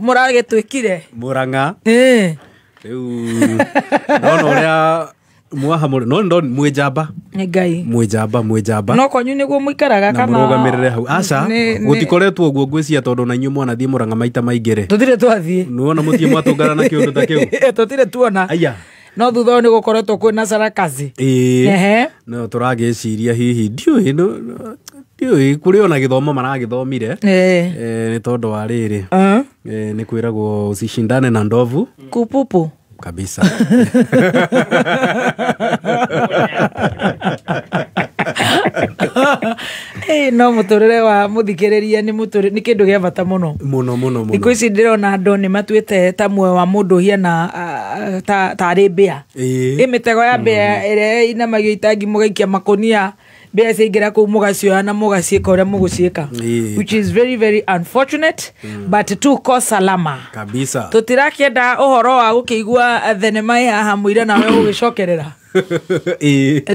Mũragĩtwĩkire Murang'a rĩu nona ũrĩa mwaha mũrĩ no ndo mwĩnjamba nĩ Ngai mwĩnjamba mwĩnjamba no kwanyu nĩguo mũikaraga na kana mũrũgamĩrĩre hau aca gũtikoretwo ũguo ngwĩciria tondũ na inyuĩ mwanathiĩ Murang'a maita maingĩ rĩ tũtirĩ twathiĩ nĩwona mũthiĩ mwatũngana na kĩũndũ ta kĩu tũtirĩ tuona aya no thutha ũyũ nĩ gũkoretwo kwĩna carakazi ĩĩ no tũragĩciria hihi ndiũĩ ndiũĩ kũrĩ ona gĩthomo maragĩthomire nĩ tondũ wa rĩrĩ nĩ kwĩragwo usishindane na ndovu kupupu kabisa. No mũtũrĩre wa mũthikĩrĩria nĩ mũtũrĩre nĩ kĩndũ gĩa bata mũno mũno mũno mũno. Thikũ ici ndĩrona andũ nĩ matuĩte ta muoyo wa mũndũ ũhiana tarĩ mbĩa. Ĩ mĩtego ya mbĩa ĩrĩa ĩinamagio itangi mũgaikia makũnia mbĩa ciaingĩra kũu mũgacioya na mũgaciĩka ũrĩa mũgũciĩka, which is very very unfortunate, but tuko salama kabisa. Tũtirakĩenda ũhoro wa gũkĩigua thenema ĩ haha mũira nawe ũgĩcokerera.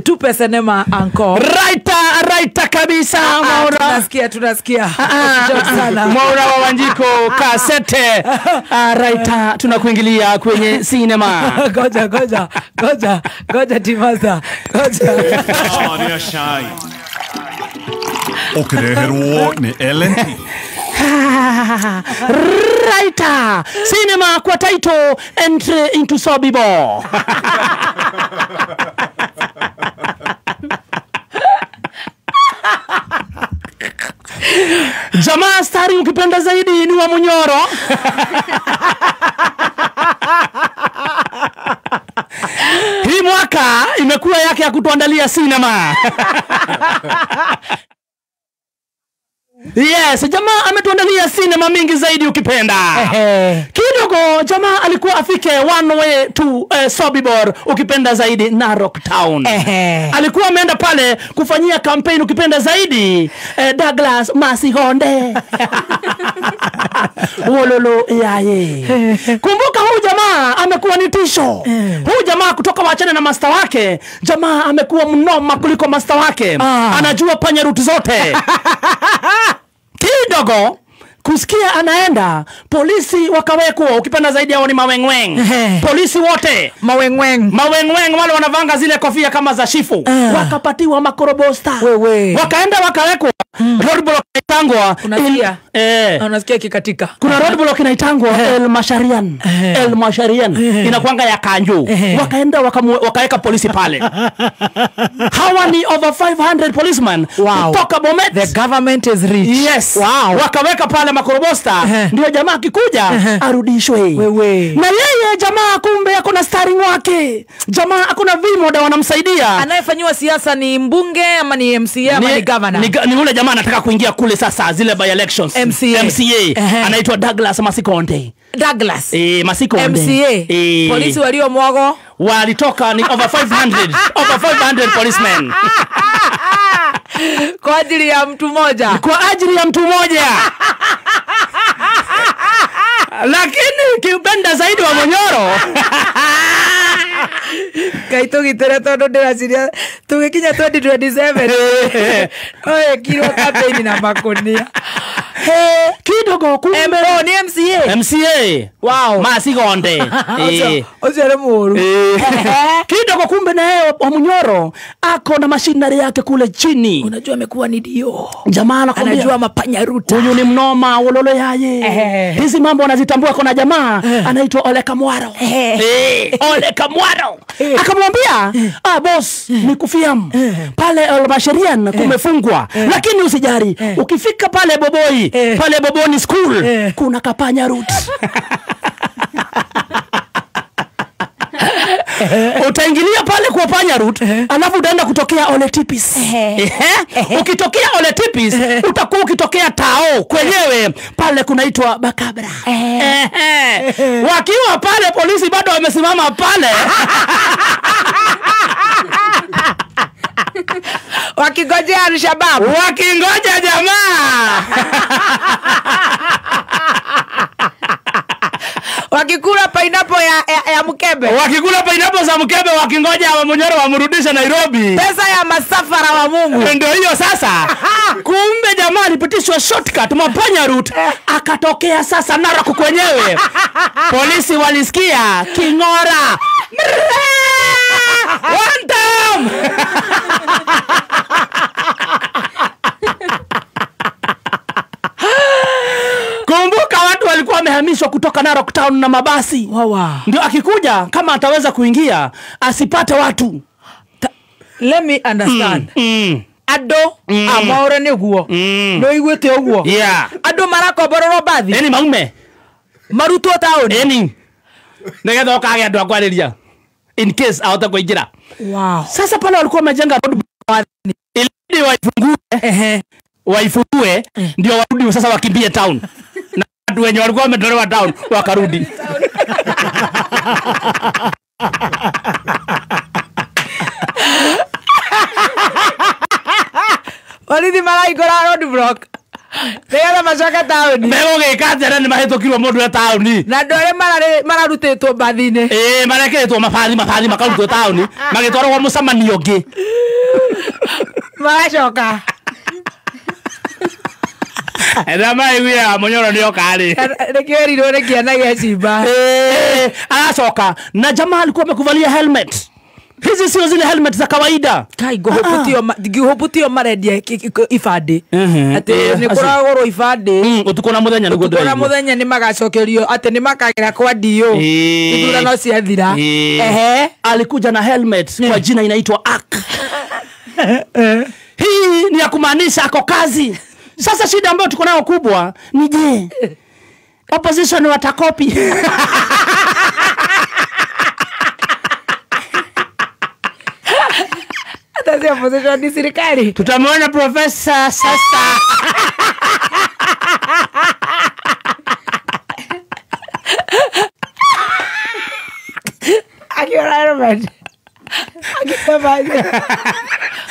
Tupe sinema anko. Raita kabisa Maura. Tunasikia tunasikia. Sana. Maura wa Wanjiko kasete. Raita tunakuingilia kwenye sinema. Goja goja goja goja Timasa. Goja. Raita cinema kwa title Entry into Sobibor. Jamaa stari ukipenda zaidi ni wa Munyoro. Hii mwaka imekuwa yake ya kutuandalia cinema. Yes, jamaa ametuandalia sinema mingi zaidi ukipenda. Kidogo jamaa alikuwa afike one way to Sobibor ukipenda zaidi Narok Town. Alikuwa ameenda pale kufanyia campaign ukipenda zaidi Douglas Masigonde. Wololo yaye. Kumbuka huyu jamaa amekuwa ni tisho. Huyu jamaa kutoka waachane na master wake, jamaa amekuwa mnoma kuliko master wake. Anajua panya route zote. Kidogo kusikia anaenda polisi wakawekwa ukipenda zaidi hao ni mawengweng. Polisi wote mawengweng mawengweng wale wanavanga zile kofia kama za shifu. Wakapatiwa makorobosta. Wakaenda wakawekwa roadblock inaitangwa. Unasikia? Unasikia kikatika. Kuna roadblock inaitangwa El Masharian. El Masharian inakuanga ya Kanju. Wakaenda wakaweka polisi pale. Hawa ni over 500 policemen. Wow. Kutoka Bomet. The government is rich. Yes. Wow. Wakaweka pale makorobosta. Ndio jamaa akikuja arudishwe. Wewe. Na yeye jamaa kumbe ako na starring wake. Jamaa akona vimoda wanamsaidia. Anayefanywa siasa ni mbunge ama ni MCA ama ni governor? Ni ule jamaa anataka kuingia kule sasa zile by elections. MCA. MCA. Anaitwa Douglas Masikonde. Douglas. Masikonde. MCA. Polisi walio mwago walitoka ni over 500. Over 500 policemen. Kwa ajili ya mtu mmoja. Kwa ajili ya mtu mmoja. Lakini kiupenda zaidi wa Munyoro. Kaito gitere tondu ndiraciria tugikinya 2027. Oye kirwa campaign na makunia. Kidogo kumbe ni MCA. MCA. Wow. Masigonde. Ocio ni muru. Kidogo kumbe na yeye wa Munyoro ako na machinery yake kule chini. Unajua amekuwa ni dio. Jamaa anakuambia anajua mapanya ruta. Huyu ni mnoma wololo yaye. Hizi mambo anazitambua kuna jamaa anaitwa Ole Kamwaro. Ole Kamwaro. Akamwambia, boss, nikufiam. Pale El Masharian kumefungwa. Lakini usijari, ukifika pale Boboi, pale Boboni School, kuna kapanya route. Utaingilia pale kwa panya route, alafu utaenda kutokea Ole Tipis. Ukitokea Ole Tipis, utakuwa ukitokea Tao kwenyewe pale kunaitwa Bakabra. Wakiwa pale polisi bado wamesimama pale. Wakingojea Al-Shabaab. Wakingoja jamaa. Wakikula pineapple ya mkebe. Wakikula pineapple za mkebe wakingoja wa Munyoro wamrudishe Nairobi. Pesa ya masafara wa Mungu. Ndio hiyo sasa. Kumbe jamaa alipitishwa shortcut mapanya route akatokea sasa Narok kwenyewe. Polisi walisikia kingora. One time. Kumbuka watu walikuwa wamehamishwa kutoka Narok town na mabasi. Wawa. Ndio akikuja kama ataweza kuingia asipate watu. Let me understand. Ado amaore niguo. No igwete uguo. Yeah. Ado marakomborerwo bathi. Eni maume. Marutwo town. Eni. Nigetha ukage andu akwariria. In case ahote kuingira. Wow. Sasa pale walikuwa wamejenga road ili waifungue. Waifungue ndio warudi sasa wakimbie town. Na watu wenye walikuwa wametolewa town wakarudi. Walithi maraikora road block. Nĩgetha macoke taũni. Megũgĩka atĩa na nĩmahĩtũkirwo mũndũ e taũni. Na andũ arĩa mararutĩtwo mbathi-inĩ. Ĩĩ marekĩrĩtwo mabathi makarutwo taũni magĩtwarwo mũcemanio ũngĩ. Maracoka. Ethera maraiguire Munyoro nĩoka rĩ. Nĩkĩo erirwo nĩ kĩana gĩa cimba. Aracoka na jamaa alikuwa amekuvalia helmet. Hizi sio zile helmet za kawaida. Kai ngũhũputio marendia ibandĩ. Atĩ nĩ kũragũrwo ibandĩ. Ũtukũ na mũthenya nĩguo ndĩraigua. Ũtukũ na mũthenya nĩ magacokerio atĩ nĩ makagera kwa DO. Ithurano ciathira. Ehe. Alikuja na helmet kwa jina inaitwa AK. Hii ni ya kumaanisha ako kazi. Sasa shida ambayo tuko nayo kubwa ni je, opposition watakopi? Hata si opposition ni serikali. Tutamwona profesa sasa. Akiona helmet. Akisema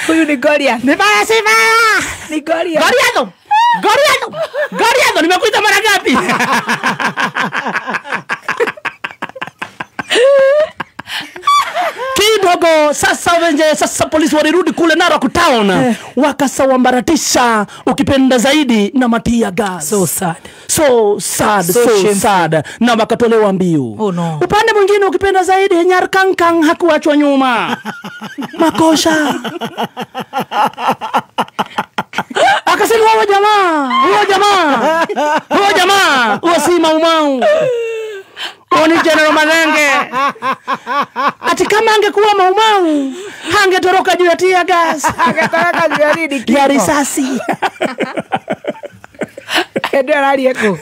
huyu ni Goliath. Ni baya si baya. Ni Goliath. Goliath. Goliath. Goliath nimekuita mara ngapi? Kidogo sasa wenje sasa polisi walirudi kule Narok town wakasawambaratisha ukipenda zaidi na matia gas. So sad. So sad, so sad. Na wakatolewa mbiu. Oh no. Upande mwingine ukipenda zaidi Nyarkankang hakuachwa nyuma. Makosha. Akasema huo jamaa, huo si Maumau. Oni General Mathenge. Ati kama angekuwa Maumau, hangetoroka juu ya tear gas. Angetoroka juu ya nini? Ya risasi. Ndio analieko.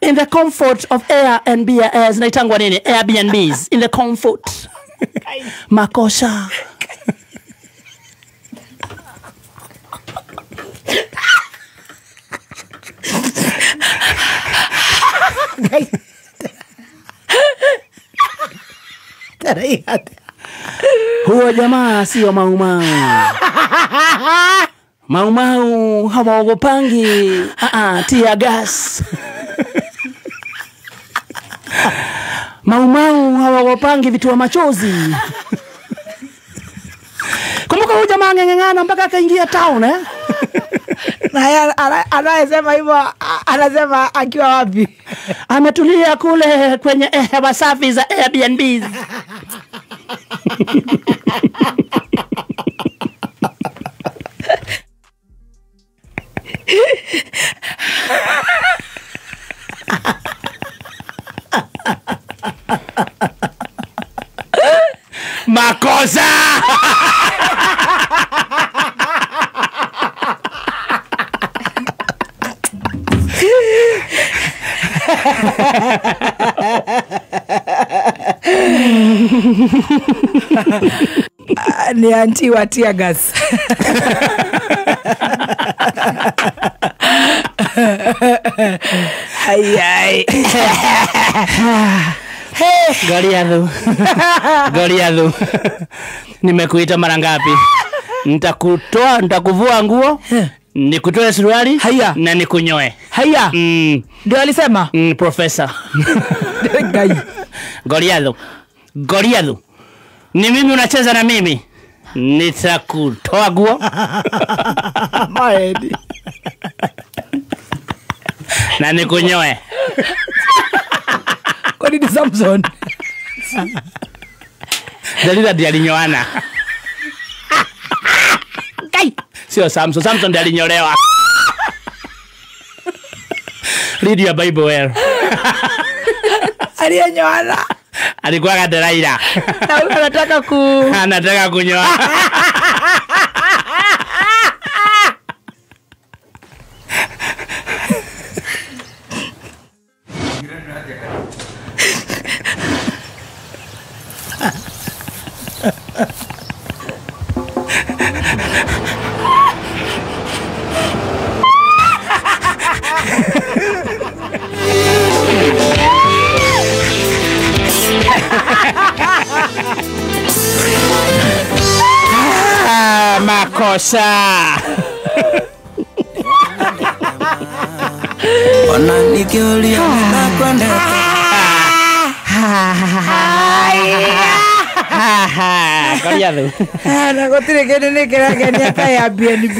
In the comfort of air and beer, zinaitangwa nini? Airbnbs. In the comfort. Makosha. Huo jamaa sio Maumau. Maumau hawaogopangi tear gas. Maumau hawaogopangi vitu wa machozi. Kumbuka huyu jamaa angeng'ang'ana mpaka akaingia town eh? Na anasema hivyo, anasema akiwa wapi? Ametulia kule kwenye hewa safi za Airbnb. Makosa! Ni anti wa tear gas. Ai ai. Goliathu. Goliathu. Nimekuita mara ngapi? Nitakutoa, nitakuvua nguo, Nikutoe suruali. Haya. Na nikunyoe. Haya. Ndio alisema? Professor. Ngai. Goliathu. Goliathu. Ni mimi unacheza na mimi. Nitakutoa guo. Maedi. Na nikunyoe. Kwani ni Samson? Dalila ndiye alinyoana. Kai. Sio Samson, Samson ndiye alinyolewa. Read your Bible well. Aliyenyoana. Alikuwa Delaila. Na huyu anataka anataka kunyoa. Makosa. Na gũtirĩ kĩndũ nĩ kĩrangenia ta ya BNB.